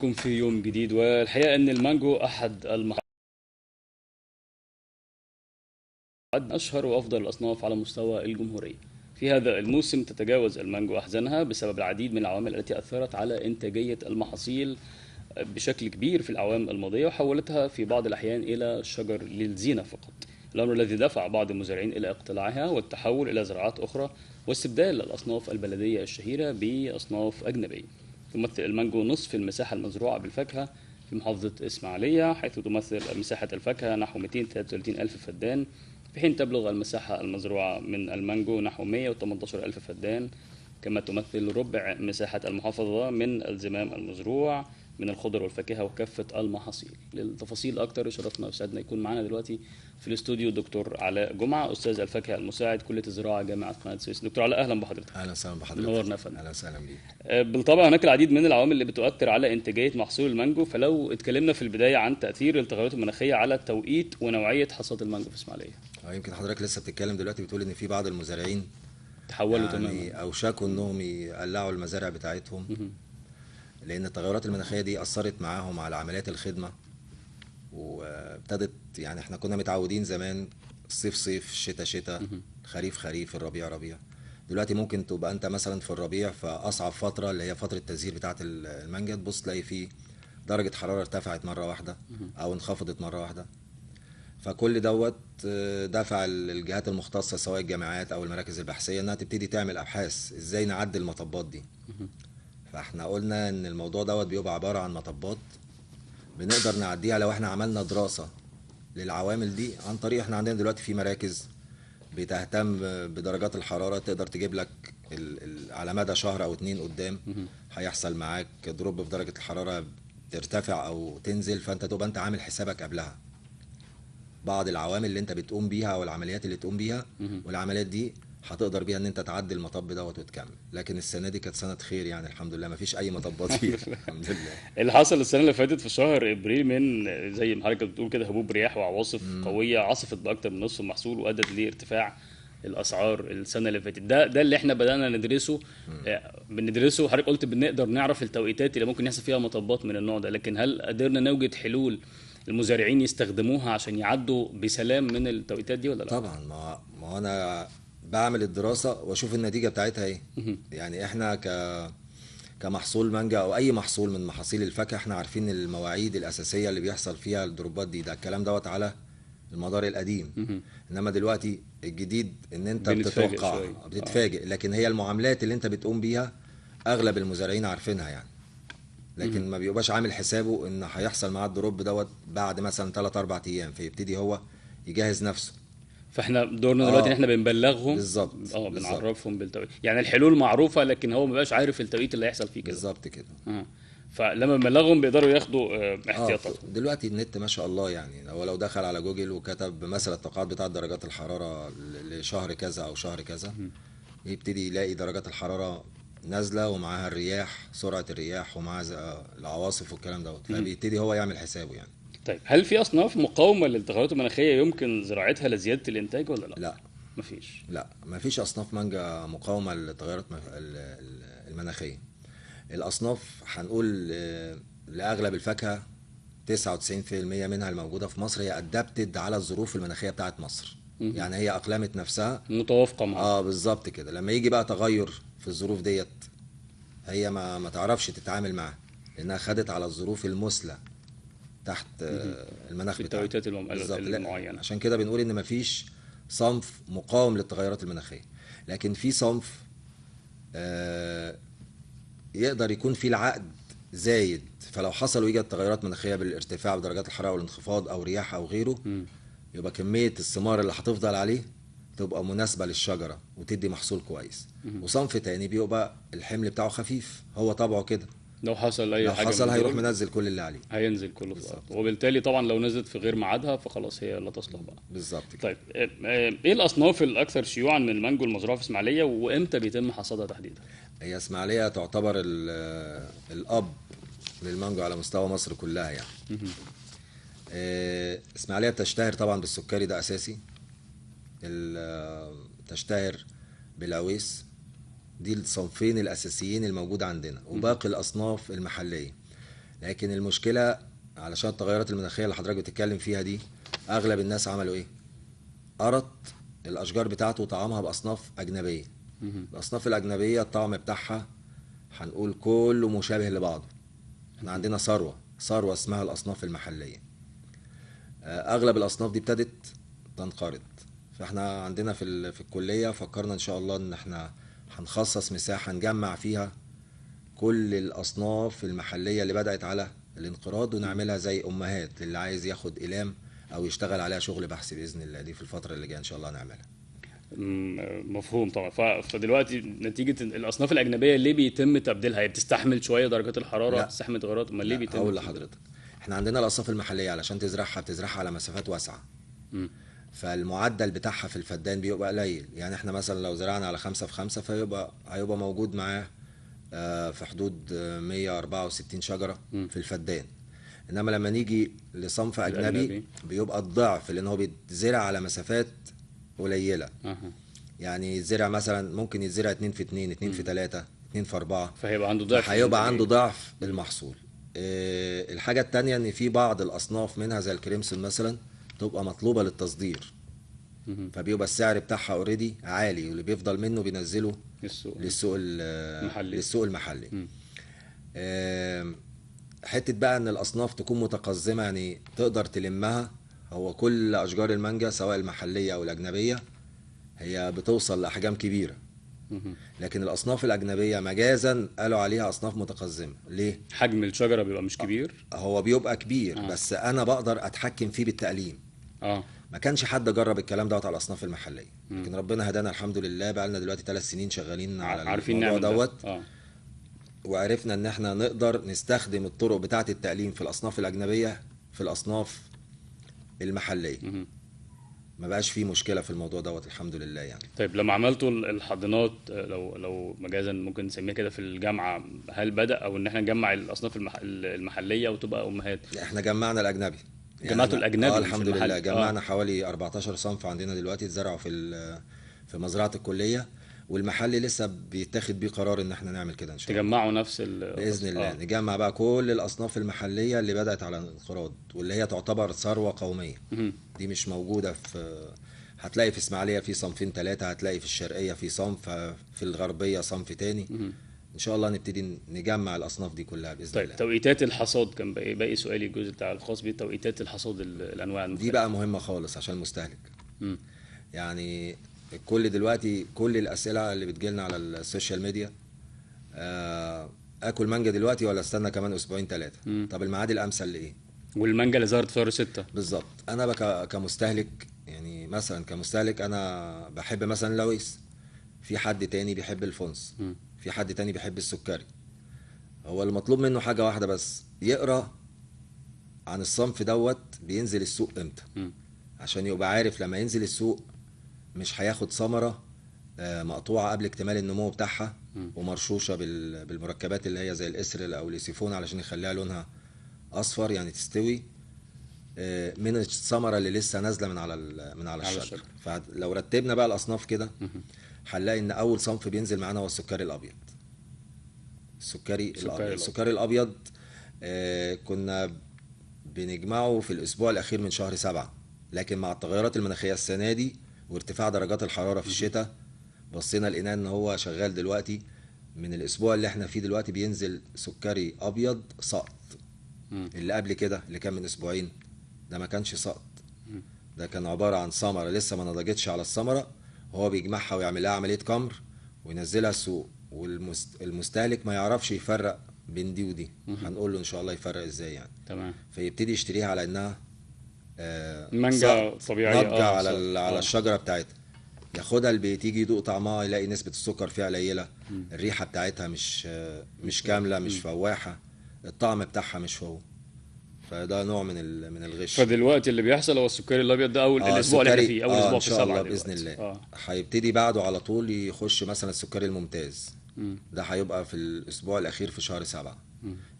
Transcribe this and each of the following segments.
في يوم جديد. والحقيقة أن المانجو أحد أشهر وأفضل الأصناف على مستوى الجمهورية. في هذا الموسم تتجاوز المانجو أحزانها بسبب العديد من العوامل التي أثرت على إنتاجية المحاصيل بشكل كبير في الأعوام الماضية، وحولتها في بعض الأحيان إلى شجر للزينة فقط، الأمر الذي دفع بعض المزارعين إلى اقتلاعها والتحول إلى زراعات أخرى واستبدال الأصناف البلدية الشهيرة بأصناف أجنبية. تمثل المانجو نصف المساحة المزروعة بالفاكهة في محافظة إسماعيلية، حيث تمثل مساحة الفاكهة نحو 233 ألف فدان، في حين تبلغ المساحة المزروعة من المانجو نحو 118 ألف فدان، كما تمثل ربع مساحة المحافظة من الزمام المزروع من الخضر والفاكهة وكافة المحاصيل. للتفاصيل أكتر يشرفنا ويسعدنا يكون معنا دلوقتي في الاستوديو دكتور علاء جمعة، أستاذ الفاكهة المساعد كلية الزراعة جامعة قناة السويس. دكتور علاء، أهلا بحضرتك. أهلا وسهلا بحضرتك. نورنا يا فندم. أهلا وسهلا بيك. بالطبع هناك العديد من العوامل اللي بتؤثر على إنتاجية محصول المانجو، فلو اتكلمنا في البداية عن تأثير التغيرات المناخية على توقيت ونوعية حصاد المانجو في إسماعيلية. يمكن حضرتك لسه بتتكلم دلوقتي بتقول إن في بعض المزارعين تحولوا يعني تماما، أوشكوا إنهم يقلعوا المزارع بتاعتهم، لأن التغيرات المناخية دي أثرت معاهم على عمليات الخدمة، وابتدت يعني احنا كنا متعودين زمان الصيف صيف، الشتاء شتاء، الخريف خريف، الربيع ربيع. دلوقتي ممكن تبقى انت مثلا في الربيع، فأصعب فترة اللي هي فترة التزهير بتاعة المانجا، تبص تلاقي فيه درجة حرارة ارتفعت مرة واحدة أو انخفضت مرة واحدة. فكل دوت دفع الجهات المختصة سواء الجامعات أو المراكز البحثية إنها تبتدي تعمل أبحاث إزاي نعدل المطبات دي. فاحنا قلنا ان الموضوع دوت بيبقى عبارة عن مطبات بنقدر نعديها لو احنا عملنا دراسة للعوامل دي، عن طريق احنا عندنا دلوقتي في مراكز بتهتم بدرجات الحرارة، تقدر تجيب لك على مدى شهر او اتنين قدام هيحصل معاك دروب في درجة الحرارة ترتفع او تنزل، فانت تبقى انت عامل حسابك قبلها بعض العوامل اللي انت بتقوم بيها او العمليات اللي تقوم بيها، والعمليات دي هتقدر بيها ان انت تعدي المطب دوت وتكمل. لكن السنة دي كانت سنة خير يعني، الحمد لله ما فيش اي مطبات فيها الحمد لله. اللي حصل السنة اللي فاتت في شهر ابريل من زي ما حضرتك بتقول كده هبوب رياح وعواصف قوية عصفت باكتر من نصف المحصول وادت لارتفاع الاسعار السنة اللي فاتت. ده اللي احنا بدانا ندرسه. بندرسه، حضرتك قلت بنقدر نعرف التوقيتات اللي ممكن يحصل فيها مطبات من النوع ده، لكن هل قدرنا نوجد حلول المزارعين يستخدموها عشان يعدوا بسلام من التوقيتات دي ولا لا؟ طبعا، ما انا بعمل الدراسة واشوف النتيجة بتاعتها ايه. يعني احنا كمحصول مانجا او اي محصول من محاصيل الفاكهة احنا عارفين المواعيد الاساسية اللي بيحصل فيها الدروبات دي، ده الكلام دوت على المدار القديم. انما دلوقتي الجديد ان انت بتتوقع بتتفاجئ، لكن هي المعاملات اللي انت بتقوم بيها اغلب المزارعين عارفينها يعني، لكن ما بيبقاش عامل حسابه ان هيحصل معاه ال drop دوت بعد مثلا 3-4 ايام، فيبتدي هو يجهز نفسه. فاحنا دورنا دلوقتي ان احنا بنبلغهم بالظبط، بنعرفهم بالتوقيت، يعني الحلول معروفة لكن هو ما بقاش عارف التوقيت اللي هيحصل فيه كده بالظبط كده. فلما بنبلغهم بيقدروا ياخدوا احتياطاتهم. دلوقتي النت ما شاء الله، يعني هو لو دخل على جوجل وكتب مثلا التوقعات بتاعه درجات الحرارة لشهر كذا او شهر كذا، يبتدي يلاقي درجات الحرارة نازله ومعاها الرياح، سرعة الرياح ومعاها العواصف والكلام دوت، فبيبتدي هو يعمل حسابه يعني. طيب، هل في اصناف مقاومة للتغيرات المناخية يمكن زراعتها لزيادة الانتاج ولا لا؟ لا، مفيش. لا، مفيش اصناف مانجا مقاومة للتغيرات المناخية. الاصناف هنقول لاغلب الفاكهة 99% منها الموجودة في مصر هي adapted على الظروف المناخية بتاعت مصر. يعني هي اقلمت نفسها متوافقة معاها. بالظبط كده. لما يجي بقى تغير في الظروف ديت هي ما تعرفش تتعامل معاها، لانها خدت على الظروف المثلى تحت المناخ بتاعنا، التوقيتات المعينة. عشان كده بنقول ان مفيش صنف مقاوم للتغيرات المناخية، لكن في صنف يقدر يكون فيه العقد زايد، فلو حصل ويجد تغيرات مناخيه بالارتفاع بدرجات الحرارة والانخفاض او رياح او غيره، يبقى كمية الثمار اللي هتفضل عليه تبقى مناسبة للشجره وتدي محصول كويس. وصنف تاني بيبقى الحمل بتاعه خفيف، هو طبعه كده، لو حصل اي حاجة حصل هيروح منزل كل اللي عليه، هينزل كله في الارض، وبالتالي طبعا لو نزلت في غير ميعادها فخلاص هي لا تصلح بقى. بالظبط كده. طيب، ايه الاصناف الاكثر شيوعا من المانجو المزروعه في اسماعيليه، وامتى بيتم حصادها تحديدا؟ هي اسماعيليه تعتبر الاب للمانجو على مستوى مصر كلها يعني. اسماعيليه بتشتهر طبعا بالسكري، ده اساسي. تشتهر بالعويس، دي الصنفين الاساسيين الموجود عندنا، وباقي الاصناف المحلية. لكن المشكلة علشان التغيرات المناخية اللي حضرتك بتتكلم فيها دي، اغلب الناس عملوا ايه؟ قرط الاشجار بتاعته وطعمها باصناف اجنبية. الاصناف الاجنبية الطعم بتاعها هنقول كله مشابه لبعضه. احنا عندنا ثروة اسمها الاصناف المحلية. اغلب الاصناف دي ابتدت تنقرض. فاحنا عندنا في الكلية فكرنا ان شاء الله ان احنا هنخصص مساحة نجمع فيها كل الاصناف المحلية اللي بدات على الانقراض، ونعملها زي امهات للي عايز ياخد اقلام او يشتغل عليها شغل بحث باذن الله. دي في الفترة اللي جاية ان شاء الله هنعملها. مفهوم طبعا. فدلوقتي نتيجة الاصناف الاجنبية ليه بيتم تبديلها؟ هي بتستحمل شوية درجات الحرارة، بتستحمل تغيرات، امال ليه بيتم؟ اقول لحضرتك، احنا عندنا الاصناف المحلية علشان تزرعها بتزرعها على مسافات واسعة. فالمعدل بتاعها في الفدان بيبقى قليل. يعني احنا مثلا لو زرعنا على 5 في 5 فيبقى هيبقى موجود معاه في حدود 164 شجرة في الفدان. انما لما نيجي لصنف اجنبي بيبقى الضعف، لان هو بيتزرع على مسافات قليله. يعني يتزرع مثلا ممكن يتزرع 2 في 2، 2 في 3، 2 في 4، فهيبقى عنده ضعف، هيبقى عنده ضعف المحصول. الحاجة الثانية ان في بعض الاصناف منها زي ال crimson مثلا تبقى مطلوبه للتصدير، فبيبقى السعر بتاعها already عالي، واللي بيفضل منه بينزله للسوق المحلي. للسوق المحلي. حتة بقى ان الاصناف تكون متقزمه، يعني تقدر تلمها. هو كل اشجار المانجا سواء المحلية او الاجنبية هي بتوصل لاحجام كبيرة، لكن الاصناف الاجنبية مجازا قالوا عليها اصناف متقزمه. ليه؟ حجم الشجرة بيبقى مش كبير. هو بيبقى كبير بس انا بقدر اتحكم فيه بالتقليم. ما كانش حد جرب الكلام دوت على الاصناف المحلية، لكن ربنا هدانا الحمد لله. بقى لنا دلوقتي 3 سنين شغالين على الموضوع دوت، وعرفنا ان احنا نقدر نستخدم الطرق بتاعه التقليم في الاصناف الاجنبية في الاصناف المحلية. ما بقاش فيه مشكلة في الموضوع دوت الحمد لله يعني. طيب لما عملتوا الحاضنات، لو مجازا ممكن نسميها كده في الجامعة، هل بدا او ان احنا نجمع الاصناف المحلية وتبقى امهات؟ احنا جمعنا الاجنبي. يعني جمعتوا الاجنبي؟ الحمد لله جمعنا حوالي 14 صنف عندنا دلوقتي اتزرعوا في مزرعة الكلية، والمحلي لسه بيتاخد بيه قرار ان احنا نعمل كده ان شاء الله. تجمعوا نفس باذن الله. نجمع بقى كل الاصناف المحلية اللي بدات على الانقراض، واللي هي تعتبر ثروة قومية. دي مش موجودة في، هتلاقي في اسماعيليه في صنفين 3، هتلاقي في الشرقية في صنف، في الغربية صنف تاني. ان شاء الله نبتدي نجمع الاصناف دي كلها باذن طيب الله. توقيتات الحصاد كان باقي سؤالي، الجزء بتاع الخاص بتوقيتات الحصاد الانواع المختلفة دي بقى مهمة خالص عشان المستهلك. يعني كل دلوقتي كل الاسئلة اللي بتجيلنا على ال social media، اكل مانجا دلوقتي ولا استنى كمان اسبوعين 3؟ طب الميعاد الامثل لايه؟ والمانجا اللي ظهرت في شهر 6 بالظبط. انا كمستهلك، يعني مثلا كمستهلك انا بحب مثلا لويس، في حد تاني بيحب الفونس، في حد تاني بيحب السكري. هو المطلوب منه حاجة واحدة بس، يقرا عن الصنف دوت بينزل السوق امتى، عشان يبقى عارف لما ينزل السوق مش هياخد ثمره مقطوعة قبل اكتمال النمو بتاعها ومرشوشه بالمركبات اللي هي زي الاسرل او الاسيفون علشان يخليها لونها اصفر يعني تستوي، من الثمرة اللي لسه نازله من على الشجر. فلو رتبنا بقى الاصناف كده هنلاقي ان اول صنف بينزل معانا هو السكري الابيض. السكري الابيض كنا بنجمعه في الاسبوع الاخير من شهر 7، لكن مع التغيرات المناخية السنة دي وارتفاع درجات الحرارة في الشتاء بصينا لقينا ان هو شغال دلوقتي من الاسبوع اللي احنا فيه دلوقتي بينزل سكري ابيض سقط. اللي قبل كده اللي كان من اسبوعين ده ما كانش سقط، ده كان عبارة عن ثمره لسه ما نضجتش على الثمرة، هو بيجمعها ويعملها عملية كمر وينزلها السوق، والمستهلك ما يعرفش يفرق بين دي ودي. هنقول له ان شاء الله يفرق ازاي يعني. تمام. فيبتدي يشتريها على انها مانجا طبيعية ناضجة على الشجرة بتاعتها، ياخدها البيت يجي يدوق طعمها يلاقي نسبه السكر فيها قليله، الريحة بتاعتها مش كاملة، مش فواحه، الطعم بتاعها مش هو. فده نوع من الغش. فدلوقتي اللي بيحصل هو السكري الابيض ده اول الاسبوع اللي احنا فيه، اول اسبوع في 7 الله باذن الله هيبتدي بعده على طول يخش مثلا السكري الممتاز. ده هيبقى في الاسبوع الاخير في شهر 7.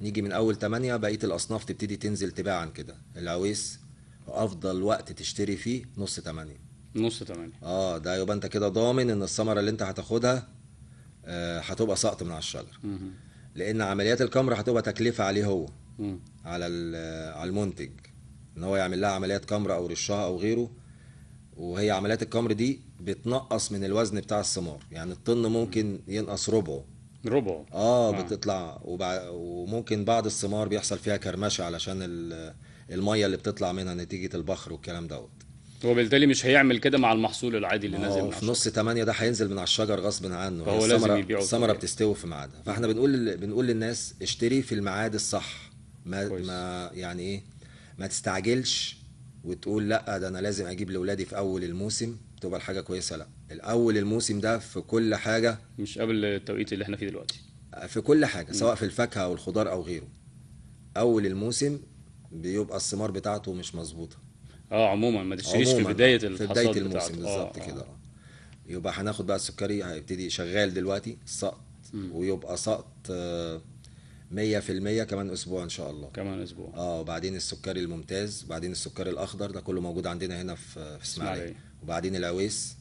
نيجي من اول 8 بقية الاصناف تبتدي تنزل تباعا كده. العويس افضل وقت تشتري فيه نص 8. نص 8 ده يبقى انت كده ضامن ان الثمرة اللي انت هتاخدها هتبقى سقط من على الشجر، لان عمليات الكمر هتبقى تكلفة عليه هو. على على المنتج ان هو يعمل لها عمليات كمر او رشها او غيره، وهي عمليات الكمر دي بتنقص من الوزن بتاع الثمار، يعني الطن ممكن ينقص ربعه. ربعه بتطلع وممكن بعض الثمار بيحصل فيها كرمشه علشان المية اللي بتطلع منها نتيجة البخر والكلام دوت. وبالتالي مش هيعمل كده مع المحصول العادي اللي نازل في نص 8 ده هينزل من على الشجر غصب عنه، فهو لازم يبيعه. الثمرة بتستوي في ميعادها. فاحنا بنقول للناس اشتري في الميعاد الصح، ما يعني ايه، ما تستعجلش وتقول لا ده انا لازم اجيب لاولادي في اول الموسم تبقى الحاجة كويسة. لا، الاول الموسم ده في كل حاجة، مش قبل التوقيت اللي احنا فيه دلوقتي، في كل حاجة سواء في الفاكهة او الخضار او غيره. اول الموسم بيبقى الثمار بتاعته مش مظبوطة. عموما ما تشتريش في بداية الحصاد، في بداية الموسم بالظبط كده. يبقى هناخد بقى السكري هيبتدي شغال دلوقتي السقط، ويبقى سقط 100% كمان اسبوع ان شاء الله. كمان اسبوع. وبعدين السكري الممتاز، وبعدين السكري الاخضر، ده كله موجود عندنا هنا في اسماعيليه. وبعدين العويس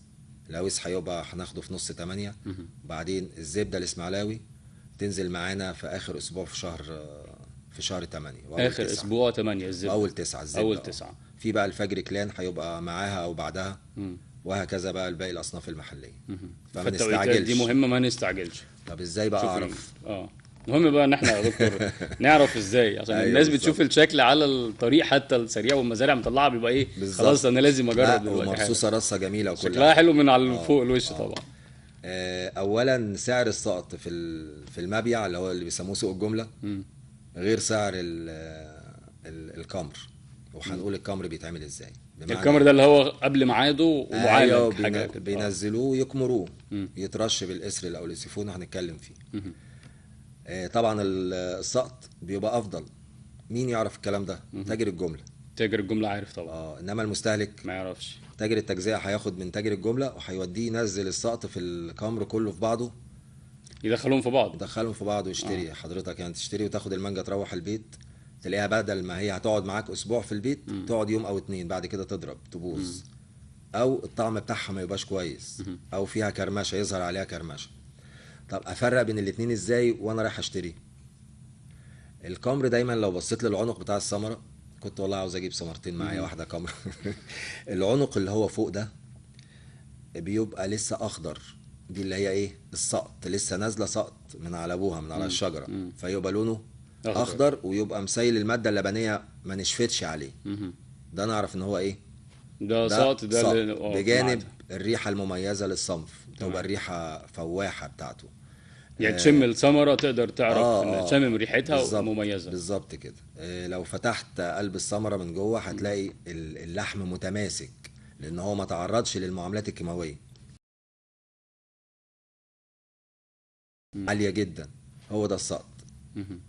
هيبقى هناخده في نص 8. وبعدين الزبدة الاسماعيلاوي تنزل معانا في اخر اسبوع في شهر 8. اخر اسبوع 8 الزبدة، اول 9 الزبدة، اول 9. في بقى الفجر كلان هيبقى معاها او بعدها، وهكذا بقى الباقي الاصناف المحلية. فما نستعجلش، دي مهمة، ما نستعجلش. طب ازاي بقى اعرف؟ مهم بقى ان احنا يا دكتور نعرف ازاي، عشان أيوة الناس بتشوف الشكل على الطريق حتى السريع والمزارع مطلعه بيبقى ايه، خلاص انا لازم اجرب دلوقتي. ومرصوصه رصه جميلة وكل شكلها حلو من على فوق الوش. طبعا اولا سعر السقط في المبيع اللي هو اللي بيسموه سوق الجملة غير سعر الكمر، وهنقول الكمر بيتعمل ازاي. الكمر ده اللي هو قبل ميعاده ومعالج. أيوة، حاجة كده بينزلوه يكمروه، يترش بالاسرل او الاسيفون، هنتكلم فيه. طبعا السقط بيبقى افضل. مين يعرف الكلام ده؟ تاجر الجملة. تاجر الجملة عارف طبعا. انما المستهلك ما يعرفش. تاجر التجزئة هياخد من تاجر الجملة وهيوديه ينزل السقط في الكمر كله في بعضه، يدخلهم في بعض، يدخلهم في بعض ويشتري. حضرتك يعني تشتري وتاخد المانجا تروح البيت، تلاقيها بدل ما هي هتقعد معاك اسبوع في البيت تقعد يوم او 2، بعد كده تضرب تبوظ، او الطعم بتاعها ما يبقاش كويس، او فيها كرمشه، يظهر عليها كرمشه. طب افرق بين الاتنين ازاي وانا رايح اشتري؟ الكمر دايما لو بصيت للعنق بتاع الثمرة، كنت والله عاوز اجيب ثمرتين معايا واحدة كمر. العنق اللي هو فوق ده بيبقى لسه اخضر، دي اللي هي ايه، السقط لسه نازله سقط من على ابوها من على الشجرة، فيبقى لونه اخضر ويبقى مسيل المادة اللبنيه ما نشفتش عليه. ده نعرف ان هو ايه، ده سقط، ده بجانب الريحة المميزة للصنف، تبقى الريحة فواحه بتاعته، يعني تشم الثمرة تقدر تعرف ان تشمم ريحتها مميزة بالظبط كده. لو فتحت قلب الثمرة من جوه هتلاقي اللحم متماسك، لان هو ما تعرضش للمعاملات الكيماوية عالية جدا. هو ده السقط.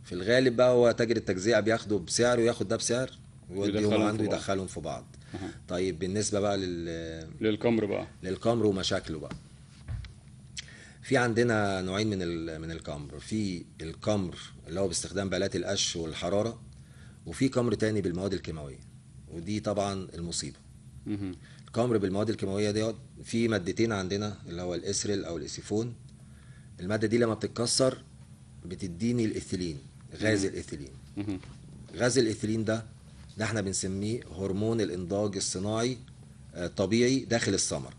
في الغالب بقى هو تاجر التجزئة بياخده بسعر وياخد ده بسعر ويوديهم عنده يدخلهم في بعض. طيب بالنسبة بقى للكمر بقى، للكمر ومشاكله بقى، في عندنا نوعين من الكمر. في الكمر اللي هو باستخدام بالات القش والحرارة، وفي كمر تاني بالمواد الكيماوية، ودي طبعا المصيبة. الكمر بالمواد الكيماوية دي في مادتين عندنا، اللي هو الاسرل او الاسيفون. المادة دي لما بتتكسر بتديني الايثيلين، غاز الايثيلين. غاز الايثيلين ده احنا بنسميه هرمون الانضاج الصناعي الطبيعي داخل الثمرة.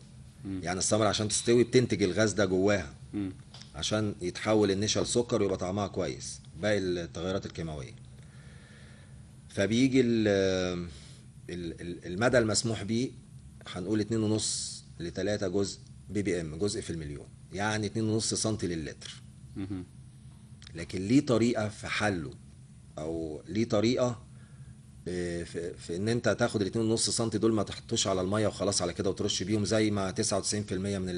يعني الثمرة عشان تستوي بتنتج الغاز ده جواها عشان يتحول النشا لسكر ويبقى طعمها كويس، باقي التغيرات الكيماوية. فبيجي المدى المسموح بيه هنقول 2.5 ل 3 جزء ppm، جزء في المليون، يعني 2.5 سم للتر. لكن ليه طريقه في حله، او ليه طريقه في ان انت تاخد ال 2.5 سم دول ما تحطوش على المية وخلاص على كده وترش بيهم زي ما 99% من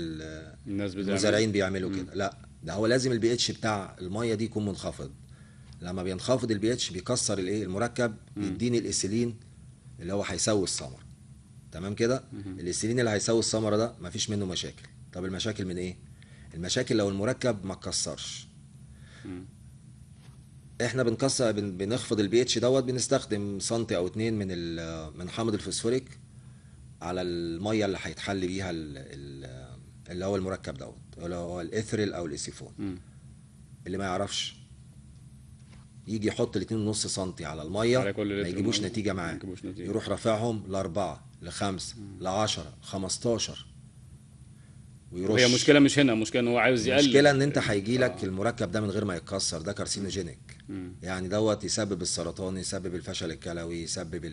المزارعين بيعملوا كده. لا، ده هو لازم البي اتش بتاع المية دي يكون منخفض. لما بينخفض البي اتش بيكسر الايه، المركب، يديني الايثيلين اللي هو هيسوي الثمرة. تمام كده؟ الايثيلين اللي هيسوي الثمرة ده مفيش منه مشاكل. طب المشاكل من ايه؟ المشاكل لو المركب ما اتكسرش. احنا بنكسر، بنخفض البي اتش دوت، بنستخدم سنتي او 2 من حامض الفوسفوريك على المية اللي هيتحل بيها اللي هو المركب دوت، اللي هو الاثريل او الاسيفون. اللي ما يعرفش يجي يحط 2.5 سم على المية على كل ما لتر يجيبوش مية. نتيجة ما معاه، يجيبوش نتيجة. يروح رافعهم ل4 ل5 ل10 15 ويرش. وهي مشكلة مش هنا، مشكلة ان هو عاوز يقلل. المشكلة ان انت هيجي لك المركب ده من غير ما يتكسر، ده carcinogenic. يعني دوت يسبب السرطان، يسبب الفشل الكلوي، يسبب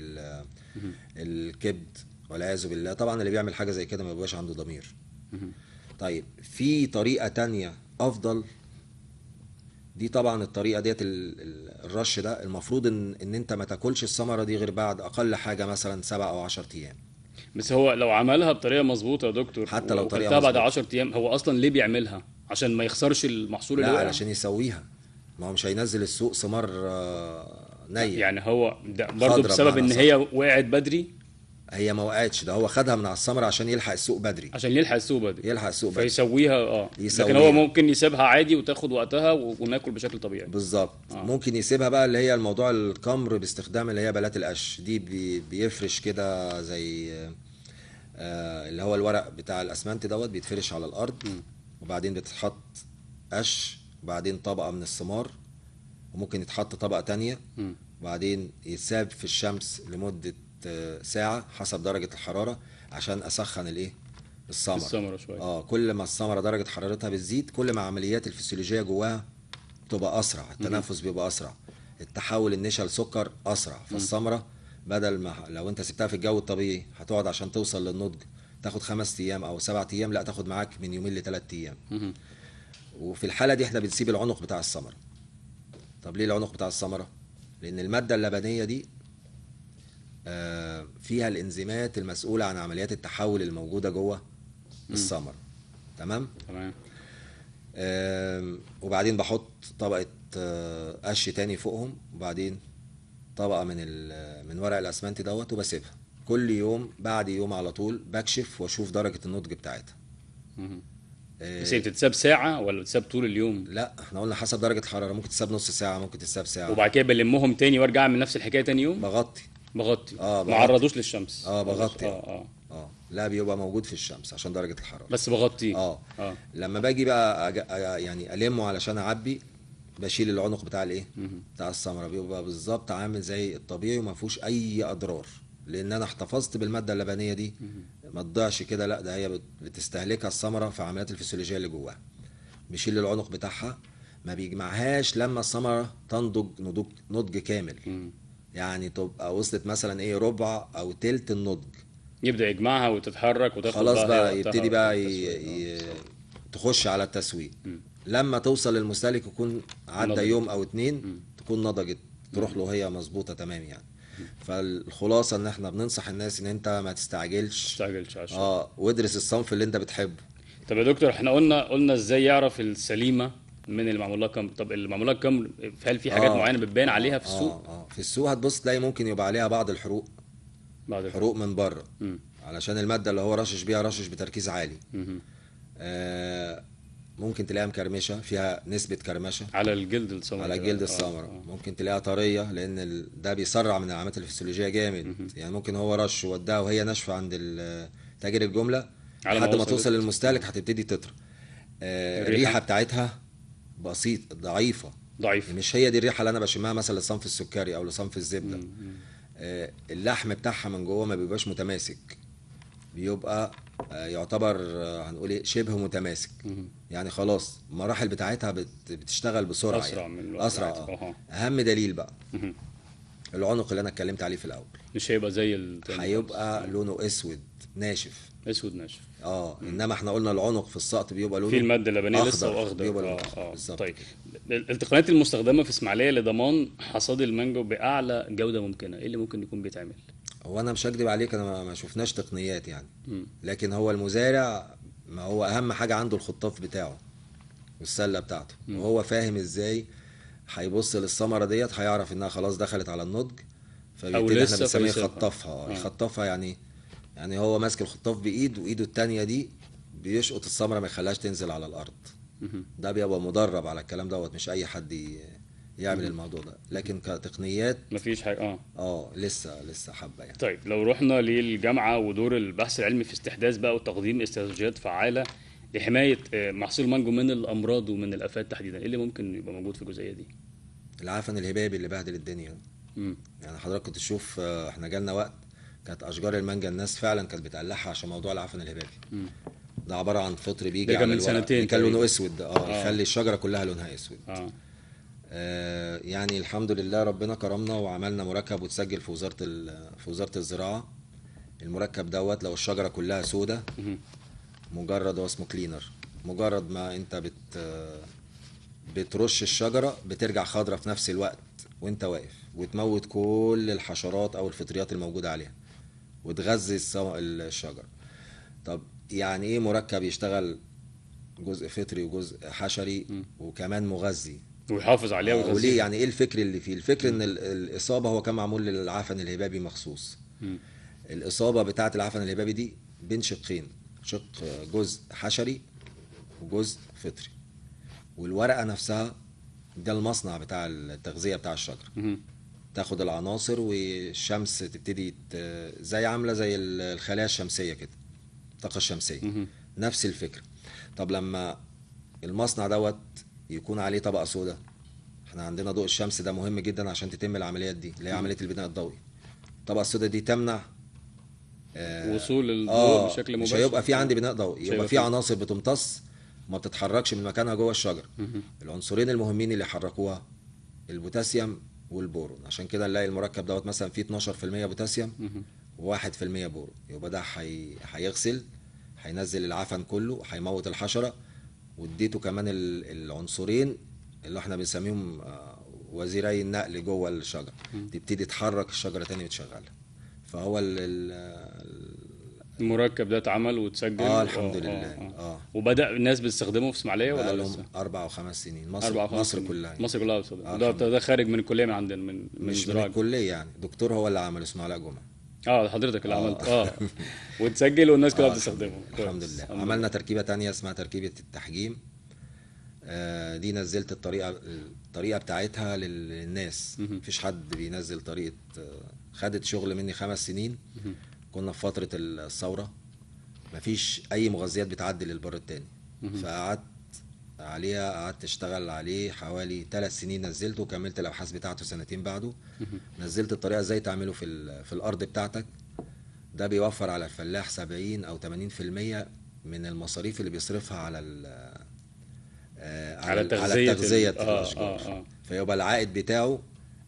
الكبد والعياذ بالله. طبعا اللي بيعمل حاجة زي كده ما بيبقاش عنده ضمير. طيب في طريقه تانية افضل. دي طبعا الطريقة ديت الرش ده المفروض ان انت ما تاكلش الثمرة دي غير بعد اقل حاجة مثلا 7 او 10 ايام. بس هو لو عملها بطريقة مظبوطة يا دكتور، حتى لو طريقه وكلتها بعد مظبوطة. 10 ايام، هو اصلا ليه بيعملها؟ عشان ما يخسرش المحصول اللي لا وقع؟ علشان يسويها، ما هو مش هينزل السوق ثمار نيه يعني هو ده برضه خضرة بسبب بمعنى ان صح. هي وقعت بدري، هي ما وقعتش، ده هو خدها من على الثمرة عشان يلحق السوق بدري، عشان يلحق السوق بدري، يلحق السوق بدري فيسويها. يسويها. لكن هو ممكن يسيبها عادي وتاخد وقتها وناكل بشكل طبيعي. بالظبط. ممكن يسيبها بقى اللي هي الموضوع الكمر باستخدام اللي هي بلات القش دي، بيفرش كده زي اللي هو الورق بتاع الاسمنت دوت، بيتفرش على الارض، وبعدين بتتحط قش، وبعدين طبقه من الثمار، وممكن يتحط طبقه تانية، وبعدين يتساب في الشمس لمدة ساعة حسب درجه الحرارة عشان اسخن الايه الثمرة. الثمرة شوية. كل ما الثمرة درجه حرارتها بتزيد، كل ما عمليات الفسيولوجية جواها بتبقى اسرع، التنفس بيبقى اسرع، التحول النشا لسكر اسرع. فالثمره بدل ما لو انت سبتها في الجو الطبيعي هتقعد عشان توصل للنضج تاخد 5 ايام او 7 ايام، لا تاخد معاك من 2 ل3 ايام. وفي الحالة دي احنا بنسيب العنق بتاع الثمرة. طب ليه العنق بتاع الثمرة؟ لان المادة اللبنيه دي فيها الانزيمات المسؤولة عن عمليات التحول الموجودة جوه الثمرة. تمام؟ تمام. وبعدين بحط طبقه قش تاني فوقهم، وبعدين طبقه من ورق الاسمنت دوت، وبسيبها كل يوم. بعد يوم على طول بكشف واشوف درجه النضج بتاعتها. بس هي بتتساب ساعة ولا بتتساب طول اليوم؟ لا احنا قلنا حسب درجه الحرارة، ممكن تتساب نص ساعة، ممكن تتساب ساعة. وبعد كده بلمهم تاني وارجع اعمل نفس الحكاية تاني يوم؟ بغطي. ما عرضوش للشمس. بغطي. لا بيبقى موجود في الشمس عشان درجه الحرارة، بس بغطيه. لما باجي بقى يعني المه علشان اعبي، بشيل العنق بتاع الايه بتاع الثمرة، بيبقى بالظبط عامل زي الطبيعي وما فيهوش اي اضرار، لان انا احتفظت بالماده اللبنيه دي ما تضيعش كده، لا ده هي بتستهلكها الثمرة في عمليات الفسيولوجية اللي جواها. بيشيل العنق بتاعها، ما بيجمعهاش لما الثمرة تنضج نضج كامل. يعني تبقى وصلت مثلا ايه ربع او تلت النضج، يبدا يجمعها وتتحرك وتاخد خلاص بقى يبتدي بقى تخش على التسويق. لما توصل للمستهلك يكون عدى يوم او 2، تكون نضجت، تروح له هي مظبوطة تمام يعني. فالخلاصة ان احنا بننصح الناس ان انت ما تستعجلش، وادرس الصنف اللي انت بتحبه. طب يا دكتور احنا قلنا ازاي يعرف السليمة من اللي معمول لها كمر. طب اللي معمول لها كمر هل في حاجات معينة بتبان عليها في السوق؟ في السوق هتبص تلاقي ممكن يبقى عليها بعض الحروق، حروق من بره، علشان المادة اللي هو رشش بيها رشش بتركيز عالي. ممكن تلاقيها مكرمشه، فيها نسبه كرمشه على الجلد السمراء، على جلد السمراء. ممكن تلاقيها طرية، لان ده بيسرع من العمليات الفسيولوجية جامد. يعني ممكن هو رش ووداها وهي ناشفة عند تاجر الجملة، لحد ما توصل للمستهلك هتبتدي تطرى. الريحة بتاعتها بسيط، ضعيفة، مش هي دي الريحة اللي انا بشمها مثلا لصنف السكري او لصنف الزبدة. اللحم بتاعها من جوه ما بيبقاش متماسك، بيبقى يعتبر هنقول ايه شبه متماسك. يعني خلاص المراحل بتاعتها بتشتغل بسرعة، اسرع يعني. من اسرع. اهم دليل بقى العنق اللي انا اتكلمت عليه في الاول، مش هيبقى زي التاني، هيبقى لونه اسود ناشف، اسود ناشف. انما احنا قلنا العنق في السقط بيبقى لونه في المادة اللبنيه لسه واخضر، بيبقى لونه. طيب التقنيات المستخدمة في اسماعيليه لضمان حصاد المانجو باعلى جوده ممكنة، ايه اللي ممكن يكون بيتعمل؟ هو انا مش هكدب عليك، انا ما شفناش تقنيات يعني. لكن هو المزارع ما هو اهم حاجة عنده الخطاف بتاعه والسله بتاعته، وهو فاهم ازاي هيبص للثمره ديت، هيعرف انها خلاص دخلت على النضج، فبيبتدي احنا بنسميه خطفها. يخطفها يعني هو ماسك الخطاف بايد، وايده التانية دي بيشقط الثمرة ما يخليهاش تنزل على الارض. ده بيبقى مدرب على الكلام دوت، مش اي حد يعمل الموضوع ده. لكن كتقنيات مفيش حاجة. لسه حبه يعني. طيب لو رحنا للجامعة ودور البحث العلمي في استحداث بقى وتقديم استراتيجيات فعاله لحماية محصول المانجو من الامراض ومن الافات تحديدا، ايه اللي ممكن يبقى موجود في الجزئية دي؟ العفن الهبابي اللي بهدل الدنيا. يعني حضرتك كنت تشوف، احنا جالنا وقت كانت اشجار المانجا الناس فعلا كانت بتقلعها عشان موضوع العفن الهبابي. ده عبارة عن فطر بيجي على من سنتين كان لونه اسود، يخلي الشجرة كلها لونها اسود. يعني الحمد لله ربنا كرمنا وعملنا مركب وتسجل في وزارة في وزارة الزراعة. المركب دوت لو الشجرة كلها سودة، مجرد هو اسمه cleaner، مجرد ما انت بترش الشجرة بترجع خضرة في نفس الوقت وانت واقف، وتموت كل الحشرات او الفطريات الموجودة عليها وتغذي الشجرة. طب يعني ايه مركب يشتغل جزء فطري وجزء حشري وكمان مغذي ويحافظ عليها ويغذيها؟ وليه يعني ايه الفكر اللي فيه؟ الفكر ان الاصابة هو كان معمول للعفن الهبابي مخصوص. الاصابة بتاعه العفن الهبابي دي بين شقين، شق جزء حشري وجزء فطري، والورقة نفسها ده المصنع بتاع التغذية بتاع الشجرة. تاخد العناصر والشمس تبتدي زي عامله زي الخلايا الشمسية كده، الطاقة الشمسية. نفس الفكرة. طب لما المصنع دوت يكون عليه طبقه سوداء، احنا عندنا ضوء الشمس ده مهم جدا عشان تتم العمليات دي اللي هي عملية البناء الضوئي. الطبقة السوداء دي تمنع وصول الضوء بشكل مباشر. مش هيبقى في عندي بناء ضوئي، يبقى في عناصر بتمتص ما بتتحركش من مكانها جوه الشجرة. العنصرين المهمين اللي حركوها البوتاسيوم والبورون، عشان كده نلاقي المركب دوت مثلا فيه 12% بوتاسيوم و1% بورون. يبقى ده هيغسل، هينزل العفن كله، هيموت الحشرة، واديته كمان العنصرين اللي احنا بنسميهم وزيري النقل جوه الشجرة. تبتدي تحرك الشجرة تاني وتشغلها. فهو المركب ده اتعمل واتسجل الحمد لله. وبدأ الناس بتستخدمه في اسماعيليه ولا لسه؟ 4 أو 5 سنين. مصر كلها يعني. مصر كلها بتستخدمه. ده خارج من الكلية من عندنا، من مش من الكلية يعني، دكتور هو اللي عمله اسمه علاء جمعه. حضرتك اللي عملت وتسجل والناس كلها بتستخدمه. الحمد لله. عملنا تركيبه تانية اسمها تركيبه التحجيم. دي نزلت الطريقة بتاعتها للناس. مفيش حد بينزل طريقه. خدت شغل مني 5 سنين. كنا في فترة الثورة، مفيش اي مغذيات بتعدي للبر التاني، فقعدت عليها، قعدت اشتغل عليه حوالي 3 سنين. نزلته وكملت الابحاث بتاعته 2 سنين بعده. نزلت الطريقة ازاي تعمله في الارض بتاعتك. ده بيوفر على الفلاح 70 أو 80% من المصاريف اللي بيصرفها على على تغذية الاشجار. فيبقى العائد بتاعه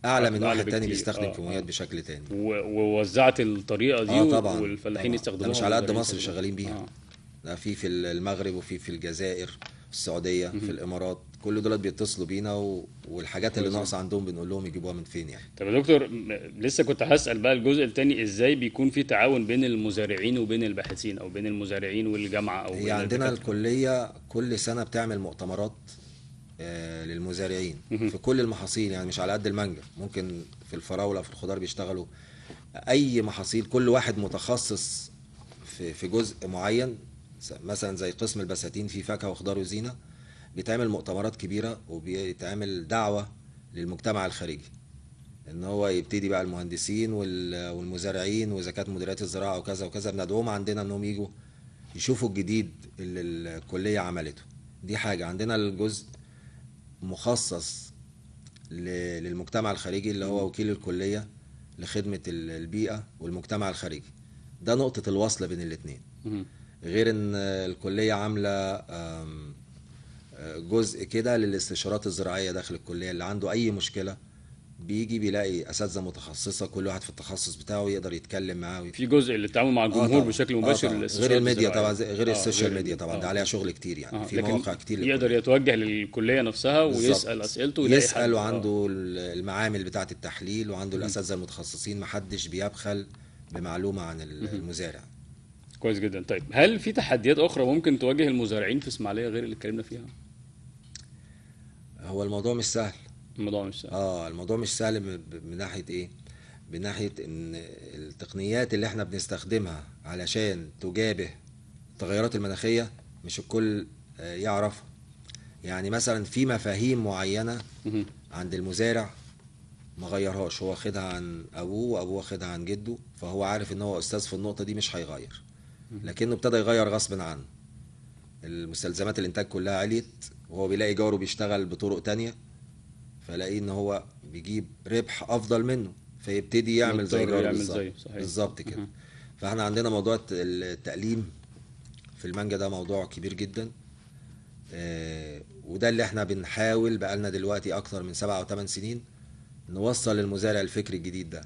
اعلى من واحد تاني بيستخدم كيماويات بشكل تاني. ووزعت الطريقة دي طبعا والفلاحين يستخدموها. ده مش على قد مصر شغالين بيها. ده في المغرب وفي الجزائر، في السعودية، في الامارات، كل دول بيتصلوا بينا والحاجات اللي ناقصه عندهم بنقول لهم يجيبوها من فين يعني. طب يا دكتور، لسه كنت هسأل بقى الجزء الثاني، ازاي بيكون في تعاون بين المزارعين وبين الباحثين، او بين المزارعين والجامعة؟ او هي عندنا الكلية كل سنة بتعمل مؤتمرات للمزارعين في كل المحاصيل، يعني مش على قد المانجا، ممكن في الفراوله، في الخضار بيشتغلوا اي محاصيل. كل واحد متخصص في جزء معين، مثلا زي قسم البساتين في فاكهة وخضار وزينه، بيتعمل مؤتمرات كبيرة وبيتعمل دعوه للمجتمع الخارجي ان هو يبتدي بقى المهندسين والمزارعين وزكاه مديريات الزراعة وكذا وكذا، بندعوهم عندنا انهم يجوا يشوفوا الجديد اللي الكلية عملته. دي حاجة. عندنا الجزء مخصص للمجتمع الخارجي اللي هو وكيل الكلية لخدمة البيئة والمجتمع الخارجي. ده نقطة الوصل بين الاثنين. غير ان الكلية عامله جزء كده للاستشارات الزراعية داخل الكلية، اللي عنده اي مشكلة بيجي بيلاقي اساتذة متخصصة، كل واحد في التخصص بتاعه يقدر يتكلم معاه. في جزء للتعامل مع الجمهور بشكل مباشر، غير الميديا طبعا، غير ال social media طبعا، ده عليها شغل كتير يعني. في مواقع كتير يقدر يتوجه للكليه نفسها ويسال اسئلته، يسال، وعنده المعامل بتاعه التحليل، وعنده الاساتذة المتخصصين، محدش بيبخل بمعلومة عن المزارع. كويس جدا. طيب هل في تحديات اخرى ممكن تواجه المزارعين في اسماعيليه غير اللي اتكلمنا فيها؟ هو الموضوع مش سهل. الموضوع مش سهل. الموضوع مش سهل من ناحية ايه؟ من ناحية ان التقنيات اللي احنا بنستخدمها علشان تجابه التغيرات المناخية مش الكل يعرفها. يعني مثلا في مفاهيم معينة عند المزارع ما غيرهاش، هو واخدها عن ابوه وابوه واخدها عن جده، فهو عارف ان هو استاذ في النقطة دي مش هيغير، لكنه ابتدى يغير غصب عنه. المستلزمات الانتاج كلها عليت، وهو بيلاقي جاره بيشتغل بطرق تانية، فلاقيه ان هو بيجيب ربح افضل منه، فيبتدي يعمل زي جاره بالظبط. بالظبط كده. فاحنا عندنا موضوع التقليم في المانجا ده موضوع كبير جدا، وده اللي احنا بنحاول بقالنا دلوقتي اكتر من 7 أو 8 سنين نوصل للمزارع الفكر الجديد ده.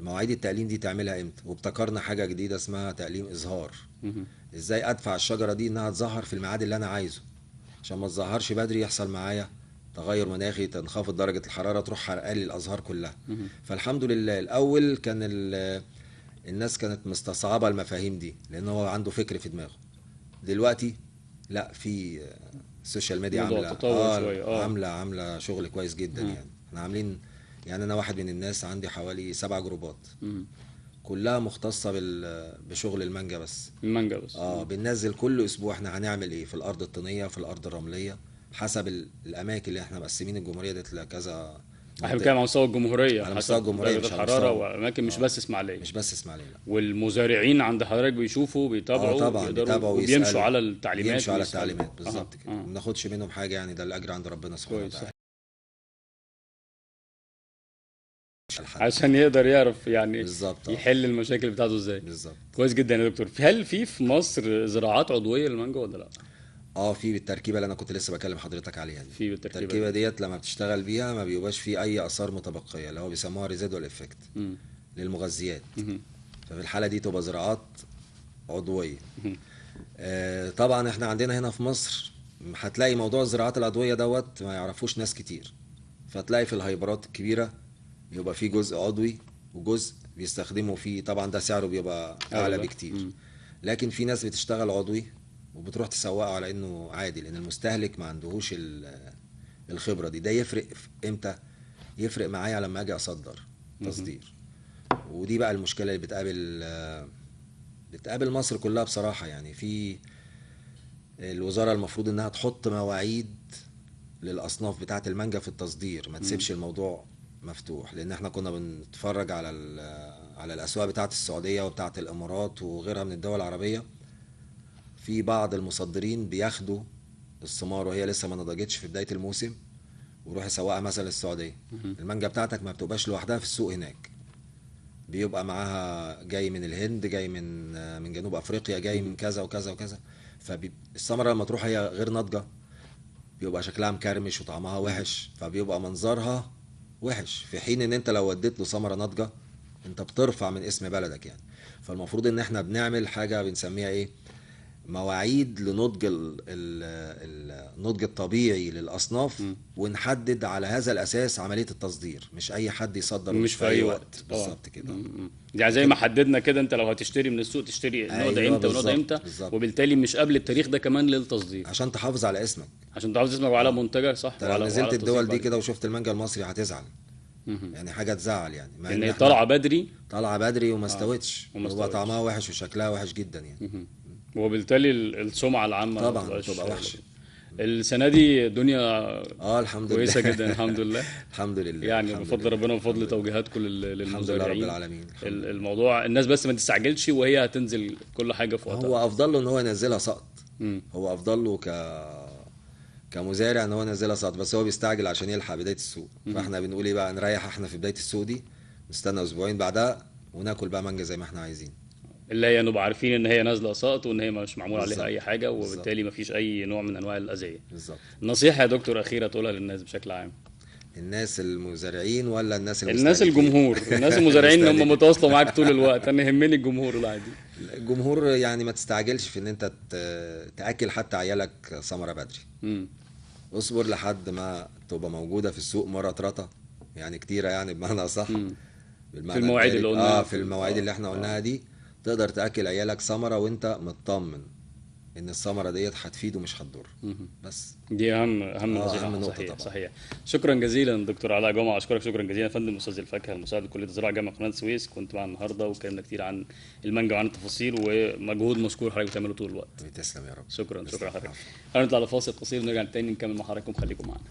مواعيد التقليم دي تعملها امتى؟ وابتكرنا حاجة جديدة اسمها تقليم ازهار. ازاي ادفع الشجرة دي انها تظهر في الميعاد اللي انا عايزه، عشان ما تظهرش بدري يحصل معايا تغير مناخي، تنخفض درجه الحرارة، تروح حرقالي الازهار كلها. فالحمد لله الاول كان الناس كانت مستصعبه المفاهيم دي لان هو عنده فكر في دماغه. دلوقتي لا، في ال social media عامله عامله شغل كويس جدا. يعني احنا عاملين، يعني انا واحد من الناس عندي حوالي 7 جروبات كلها مختصة بشغل المانجا بس. المانجا بس. بننزل كل اسبوع احنا هنعمل ايه في الارض الطينيه، في الارض الرملية، حسب الاماكن اللي احنا مقسمين الجمهورية ديت لكذا. احنا بنتكلم على مستوى الجمهورية، على مستوى الجمهورية، مش الحرارة واماكن، مش بس اسماعيليه. مش بس اسماعيليه، لا. والمزارعين عند حضرتك بيشوفوا، بيتابعوا، طبعا بيتابعوا وبيمشوا على التعليمات. بيمشوا على التعليمات بالظبط كده. ما بناخدش منهم حاجة يعني، ده الاجر عند ربنا سبحانه وتعالى. عشان يقدر يعرف يعني بالظبط يحل المشاكل بتاعته ازاي. بالظبط. كويس جدا يا دكتور. هل في مصر زراعات عضوية للمانجا ولا لا؟ في بالتركيبة اللي انا كنت لسه بكلم حضرتك عليها دي. في بالتركيبة التركيبة ديت لما بتشتغل بيها ما بيبقاش في اي اثار متبقيه، اللي هو بيسموها residual effect للمغذيات. ففي الحالة دي تبقى زراعات عضوية. طبعا احنا عندنا هنا في مصر هتلاقي موضوع الزراعات العضوية دوت ما يعرفوش ناس كتير، فتلاقي في الهايبرات الكبيرة يبقى في جزء عضوي وجزء بيستخدموا فيه، طبعا ده سعره بيبقى اعلى بكتير. لكن في ناس بتشتغل عضوي وبتروح تسوقه على انه عادي، لان المستهلك ما عندهوش الخبرة دي. ده يفرق امتى؟ يفرق معايا لما اجي اصدر تصدير. ودي بقى المشكلة اللي بتقابل مصر كلها بصراحة. يعني في الوزارة المفروض انها تحط مواعيد للاصناف بتاعه المانجا في التصدير، ما تسيبش الموضوع مفتوح، لان احنا كنا بنتفرج على الاسواق بتاعه السعودية وبتاعه الامارات وغيرها من الدول العربية. في بعض المصدرين بياخدوا الثمار وهي لسه ما نضجتش في بداية الموسم ويروح يسوقها مثلا للسعودية. المانجا بتاعتك ما بتبقاش لوحدها في السوق هناك، بيبقى معاها جاي من الهند، جاي من جنوب افريقيا، جاي من كذا وكذا وكذا. فالثمره لما تروح هي غير ناضجة، بيبقى شكلها مكرمش وطعمها وحش، فبيبقى منظرها وحش، في حين ان انت لو وديت له ثمره ناضجة انت بترفع من اسم بلدك يعني. فالمفروض ان احنا بنعمل حاجة بنسميها ايه، مواعيد لنضج النضج الطبيعي للاصناف، ونحدد على هذا الاساس عملية التصدير، مش اي حد يصدر مش في اي وقت. بالظبط كده. يعني زي ما حددنا كده، انت لو هتشتري من السوق تشتري النوع ده امتى والنوع ده امتى، وبالتالي مش قبل التاريخ ده كمان للتصدير، عشان تحافظ على اسمك، عشان تحافظ اسمك وعلى منتجك. صح. لو نزلت الدول دي كده وشفت المانجا المصري هتزعل. يعني حاجة تزعل يعني، مع ان طالعه بدري، طالعه بدري وما استوتش، وبقى طعمها وحش وشكلها وحش جدا يعني. وبالتالي السمعة العامة طبعا تبقى وحشة. السنة دي الدنيا الحمد لله كويسة جدا، الحمد لله. الحمد لله يعني بفضل ربنا وبفضل توجيهاتكم للمزارعين، الحمد لله رب العالمين. الموضوع الناس بس ما تستعجلش وهي هتنزل كل حاجة في وقتها. هو افضل له ان هو ينزلها سقط. هو افضل له كمزارع ان هو ينزلها سقط، بس هو بيستعجل عشان يلحق بداية السوق. فاحنا بنقول ايه بقى، نريح احنا في بداية السوق دي، نستنى اسبوعين بعدها وناكل بقى مانجا زي ما احنا عايزين، اللي هي نبقى عارفين ان هي نازله سقط وان هي مش معمول عليها اي حاجة، وبالتالي مفيش اي نوع من انواع الاذية. بالظبط. نصيحة يا دكتور اخيرة تقولها للناس بشكل عام؟ الناس المزارعين ولا الناس المستهلكين؟ الناس الجمهور، الناس المزارعين هم متواصلوا معاك طول الوقت، انا يهمني الجمهور العادي. الجمهور يعني ما تستعجلش في ان انت تاكل حتى عيالك ثمره بدري. اصبر لحد ما تبقى موجودة في السوق مرة ترطه يعني كتيرة، يعني بمعنى صح، في المواعيد اللي قلناها، في المواعيد اللي احنا قلناها دي، تقدر تاكل عيالك ثمره وانت مطمن ان الثمرة ديت هتفيد ومش هتضر. بس دي اهم نصيحة. اهم نقطة. صحيح طبعا. صحيح. شكرا جزيلا دكتور علاء جمعه، اشكرك شكرا جزيلا يا فندم، استاذ الفاكهة المساعد لكليه الزراعة جامعه قناة السويس، كنت معنا النهارده واتكلمنا كتير عن المانجا وعن التفاصيل، ومجهود مشكور حضرتك بتعمله طول الوقت. تسلم يا رب. شكرا شكرا حضرتك. هنطلع لفاصل قصير ونرجع تاني نكمل مع حضراتكم، خليكم معنا.